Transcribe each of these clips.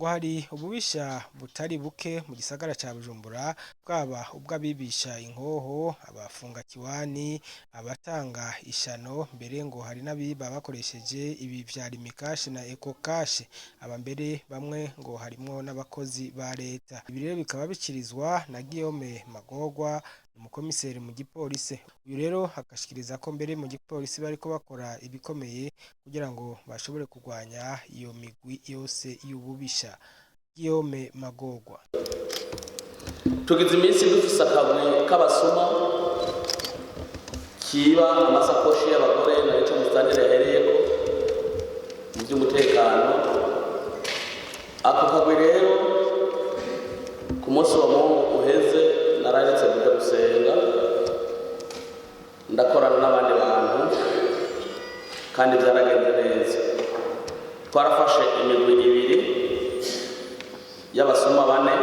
Ngo hari ububisha butari buke mu gisagara ca Bujumbura, bwaba ubw'abibisha inkoho, abafunga kiwani, abatanga ishano, mbere ngo hari n'abiba bakoresheje ibi vya Lumicash na Ecocash. Aba mbere bamwe ngo harimwo n'abakozi ba leta. Ibi rero bikaba bishikirizwa na Guillaume Magorwa, umukomiseri mu gipolisi. Uyu rero agashikiriza ko mbere mu gipolisi bariko bakora ibikomeye kugira ngo bashobore kurwanya iyo migwi yose y'ububisha. Guillaume Magorwa. Tugize iminsi dufise akagwi k'abasuma kiba amasakoshi y'abagore, na ico musitanteri yahereyeko mu vy'umutekano. Ako kagwi rero, ku munsi wa Mungu uheze nararetse kuja gusenga, ndakorana n'abandi bantu kandi vyaragenze neza. Twarafashe imigwi ibiri y'abasuma bane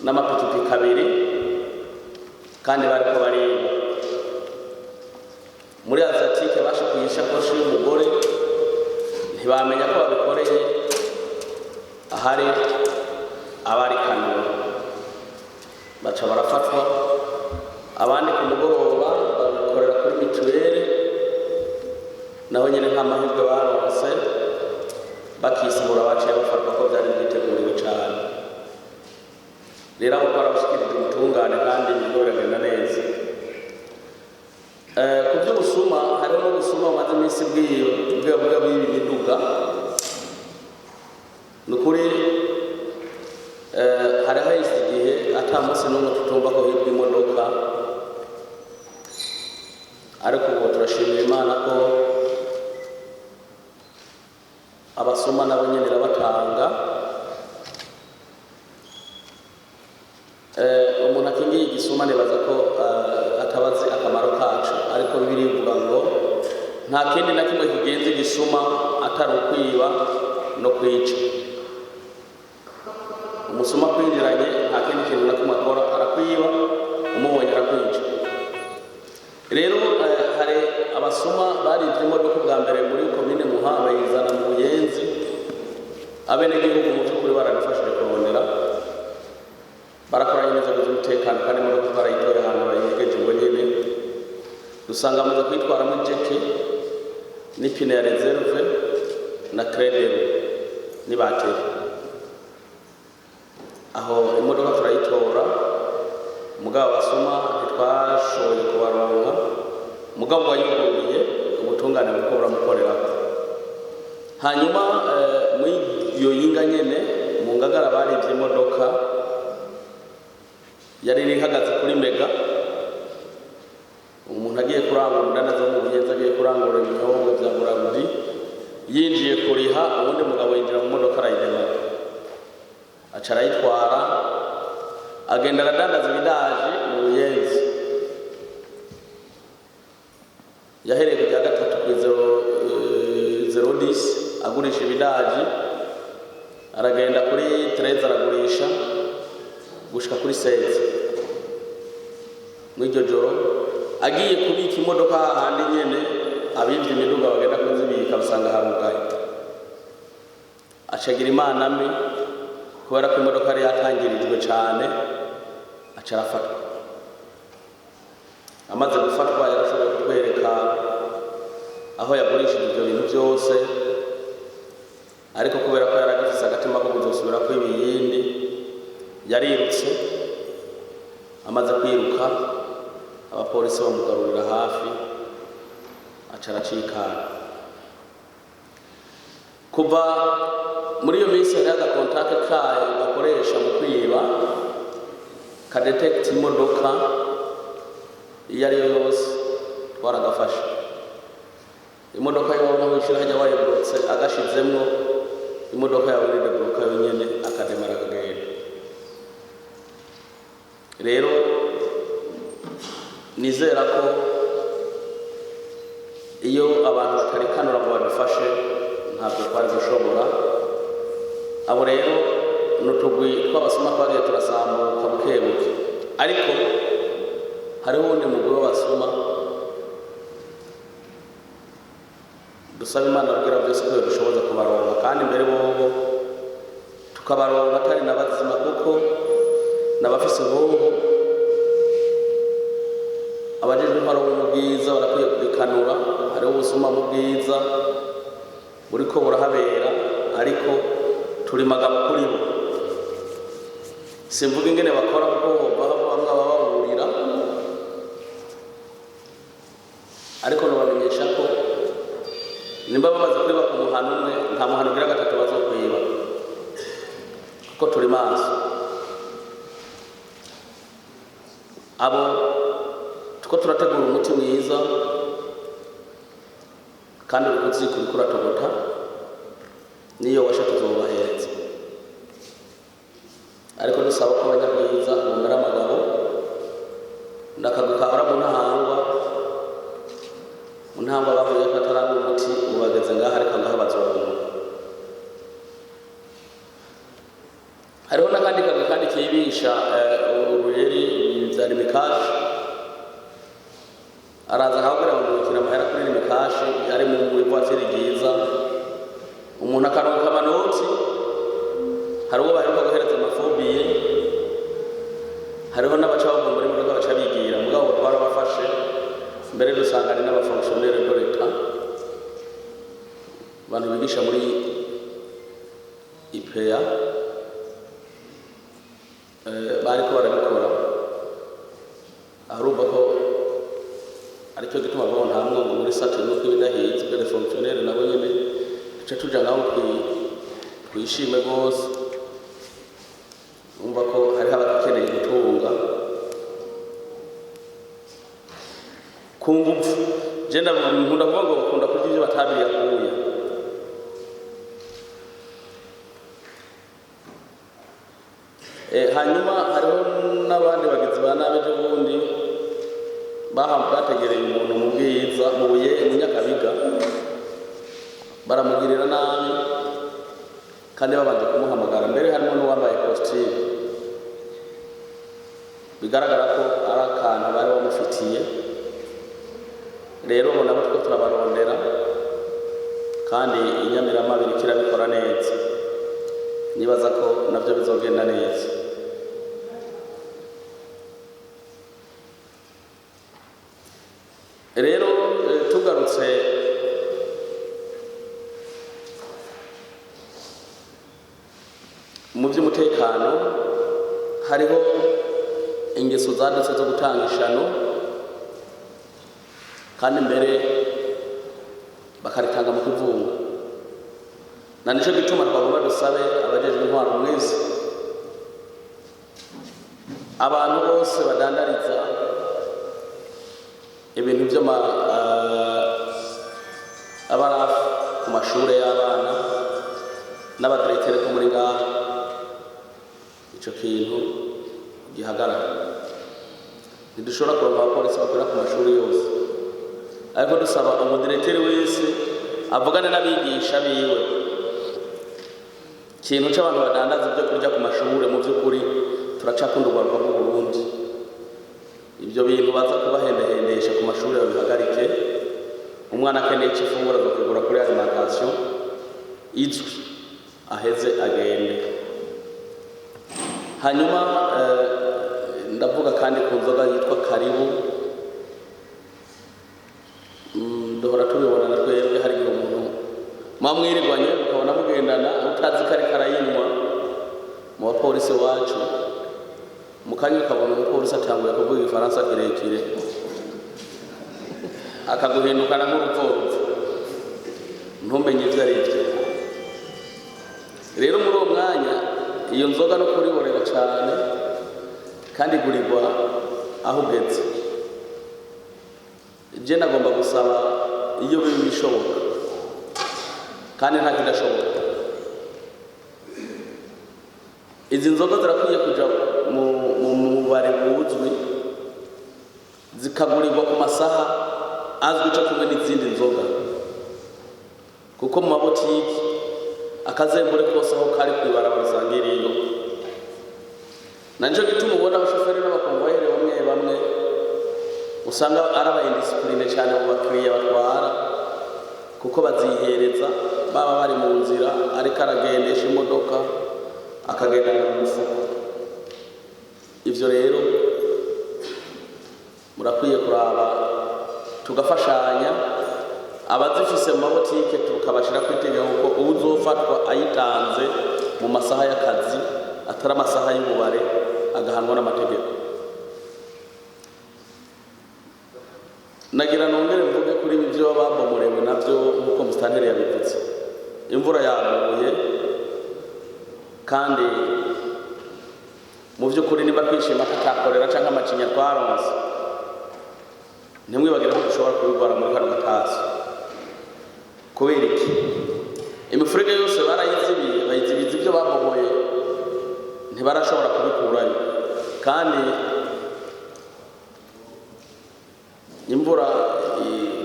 n'amapikipiki abiri, kandi bariko bariba muri Asiatique. Bashakuye ishakoshi y'umugore, ntibamenya ko babikoreye ahari abarikanuwe, baca barafatwa. Abandi ku mugoroba babikorera kuri mutuelle, naho nyine nta mahirwe baronse, bakisibura baciye bafatwa ko byari byiteguriwe cane. Rero abo twarabashikirije ubutungane kandi ibigo biragenda neza. Ku by'ubusuma, hariho n'ubusuma bumaze iminsi bwiba bw'ibi miduga. Ni ukuri, hariho hahise igihe ata munsi n'umwe tutumva ko hibwa imodoka, ariko ubu turashimira Imana ko abasuma nabo nyene irabatanga. Umuntu akingiye igisuma nibaza ko atabazi akamaro kacu, ariko Bibiliya ivuga ngo nta kindi na kimwe kigenza igisuma atari ukwiba no kwica. Umusuma kwinjiranye nta kindi kintu na kimwe akora, arakwiba, umubonye arakwica. Rero hari abasuma barivye imodoka ubwa mbere muri komine Muha, bayizana mu Buyenzi. Abenegihugu mu by'ukuri baradufashije kurondera, barakoranye n'inzego z'umutekano, kandi imodoka barayitoye ahantu bayigejeje ngo nyene dusanga amaze kuyitwaramo ijeke n'ipine ya réserve na credero n'ibateri. Aho imodoka turayitora, mugabo basuma ntitwashoboye kubaronka, mugabo wayuguriye ubutungane buriko buramukorerako. Hanyuma muri iyo yinga nyene mu Ngagara barivye imodoka yari ihagaze kuri Mega. Umuntu agiye kurangura, umudandaza wo mu Buyenzi agiye kurangura ibinyobwa vya Burarudi, yinjiye kuriha, uwundi mugabo yinjira mu modoka arayidemara, aca arayitwara, agenda aradandaza ibidaji mu Buyenzi. Yahereye ku rya gatatu ku 0 10 agurisha ibidaji, aragenda kuri 13 aragurisha gushika kuri 16. Mw'iryo joro agiye kubika imodoka hahandi nyene abivye imiduga bagenda kuzibika, basanga harugaye. Acagira Imana mbi, kubera ko imodoka yari yatangirijwe cane, aca arafatwa. Amaze gufatwa yarashoboye kutwereka aho yagurishije ivyo bintu byose, ariko kubera ko yaragifise agatima ko kuzosubira kwiba iyindi, yarirutse. Amaze kwiruka, abapolisi bamugarurira hafi, aca aracikana. Kuva muri iyo minsi hariho agakontake kayo gakoresha mu kwiba, kadetekita imodoka iyo ari yo yose. Twaragafashe imodoka yawe, naho wishyura hajya wayiburutse, agashizemwo imodoka yawe iridebloka yonyene, akademara akagenda. Rero nizera ko iyo abantu batarikanura ngo badufashe, ntabwo twari gushobora. Abo rero ni utugwi tw'abasuma twagiye turasambuka buke buke, ariko hariho uwundi mugwi w'abasuma dusaba Imana kugira byose ko dushoboza kubaronka, kandi mbere bobo Tukabaronka atari na bazima, kuko n'abafise inkoho. Abajejwe intwaro bo mu Bwiza barakwiye kubikanura. Hariho ubusuma mu Bwiza buriko burahabera, ariko turi magabo kuri bo. Simvuga ingene bakora, kuko hova bamwe abababurira, ariko nobamenyesha ko nimba bamaze kwiba ku muhano umwe, nta muhano ugira gatatu bazokwiba, kuko turi maso. Abo tuko turategura umuti mwiza kandi uri kuziko, uriko uratogota, niyo washa tuzobahereza. Ariko dusaba ko abanyabwiza bomera amagabo. Ndakagwi kahora mu Ntahangwa, mu Ntahangwa bavuye ko ataranywa umuti, ubu bageze ngaha, ariko ngaha bazowunywa. Hariho n'akandi kagwi kandi kibisha uruyeri vya Lumicash. Araza akababwira ngo ndungikira amahera kuri Lumicash, ari mu ivatiri ryiza, umuntu akaronka amanoti. Hari uwo baheruka guhereza amafobiye, hariho n'abaca bava muri modoka baca bigira. Mugabo twarabafashe, mbere dusanga ari n'abafonctionnaire de l'État, abantu bigisha muri IPA, bariko barabikora. Arumva ko aricyo gituma bavuga nta mwongo muri sate, nuko ibidahinzwe les fonctionnaires nabo nyene duca tuja ngaho twishime rwose. Umva ko hariho abakeneye gutunga ku nguvu. Je nkunda kuvuga ngo bakunda kurya ivyo batabiriye akuya. Hanyuma hariho n'abandi bagizi ba nabi ejo bundi bategereye umuntu mu Bwiza, mu Buye, mu Nyakabiga, baramugirira nabi kandi babanje kumuhamagara. Mbere harimo n'uwambaye costume, bigaragara ko ari akantu bari bamufitiye. Rero ubu nabo two turabarondera, kandi inyamirama biriko irabikora neza, nibaza ko navyo bizogenda neza. Rero tugarutse mu by'umutekano, hariho ingeso zadutse zo gutanga ishano, kandi mbere bakaritanga mu kivunga. Na nico gituma twagomba dusabe abajejwe intwaro mwese, abantu bose badandariza ibintu by'ama abarafu ku mashure y'abana n'abadirecteur ko muri ngaha, ico kintu gihagarara. Ntidushobora kuronka abapolisi bakorera ku mashuri yose, ariko dusaba umudirecteur wese avugane n'abigisha biwe. Ikintu c'abantu badandaza ibyo kurya ku mashure, mu by'ukuri turacakunda urwaruka rw'u Burundi. Ibyo bintu baza kubahendahendesha ku mashuri babihagarike. Umwana akeneye icyo ifungura azokigura kuri alimentation izwi, aheze agende. Hanyuma ndavuga kandi ku nzoga yitwa Karibu. Duhora tubibona na twebwe, hari igihe umuntu muba mwirirwanye ukabona mugendana utazi ko ariko arayinywa mu bapolisi wacu. Mu kanya ukabona umupolisi atanguye kuvuga igifaransa kirekire, akaguhindukana nk'urupfurupfu, ntumenye ibyo ari byo. Rero muri uwo mwanya iyo nzoga no kuriborera cyane, kandi igurirwa aho ugeze. Je nagomba gusaba, iyo biba bishoboka, kandi nta kidashoboka, izi nzoga zirakwiye kuja mu mubare wuzwi, zikagurirwa ku masaha azwi co kumwe n'izindi nzoga, kuko mu mabotiki akazembure kose aho kari kw'ibarabara usanga iriyo. Na nico gituma ubona abashoferi n'abakonvoyeri bamwe bamwe usanga ari aba indiscipline cyane mu bakiriya batwara, kuko bazihereza baba bari mu nzira, ariko aragendesha imodoka. Akagendana mu mufuko. Ivyo rero murakwiye kuraba tugafashanya, abazifise mu mabotike tukabashira ku itegeko ko uwuzofatwa ayitanze mu masaha y'akazi atari amasaha y'ububare agahanwa n'amategeko. Nagira nongere mvuge kuri ibi byo babomorewe navyo, nk'uko musitanteri yabivuze. Imvura yaguye, kandi mu by'ukuri niba twishima ko atakorera cyangwa amacinya twaronse, ntimwibagire ko dushobora kubigwara muri kano gatasi. Kubera iki? Imifurege yose barayizibiye, bayizibiza ibyo babomoye, ntibarashobora kubikurayo. Kandi imvura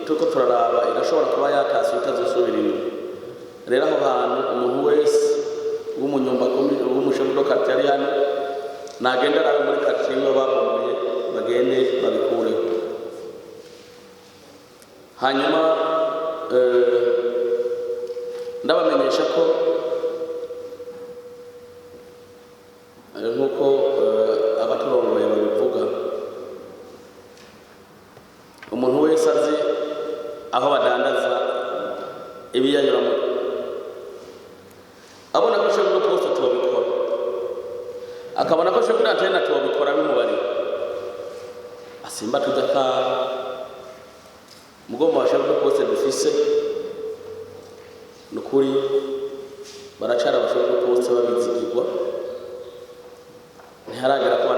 turiko turaraba irashobora kuba yatasi itazosubira inyuma. Rero aho hantu umuntu wese w'umunyumba w'umushefu quartier ari hano, nagenda arabe muri quartier imwe babomoye, bagende babikureho. Hanyuma ndabamenyesha ko nk'uko abaturongoye babivuga, umuntu wese azi aho badandaza ibiyayuramutwe abona ko chef de poste tubikora, akabona ko chef d'antenne tubikora, bimubariye asimba tujya ka mugomba wa chef de poste dufise. Nukuri baracara aba chef de poste babizigirwa, ntiharagera ko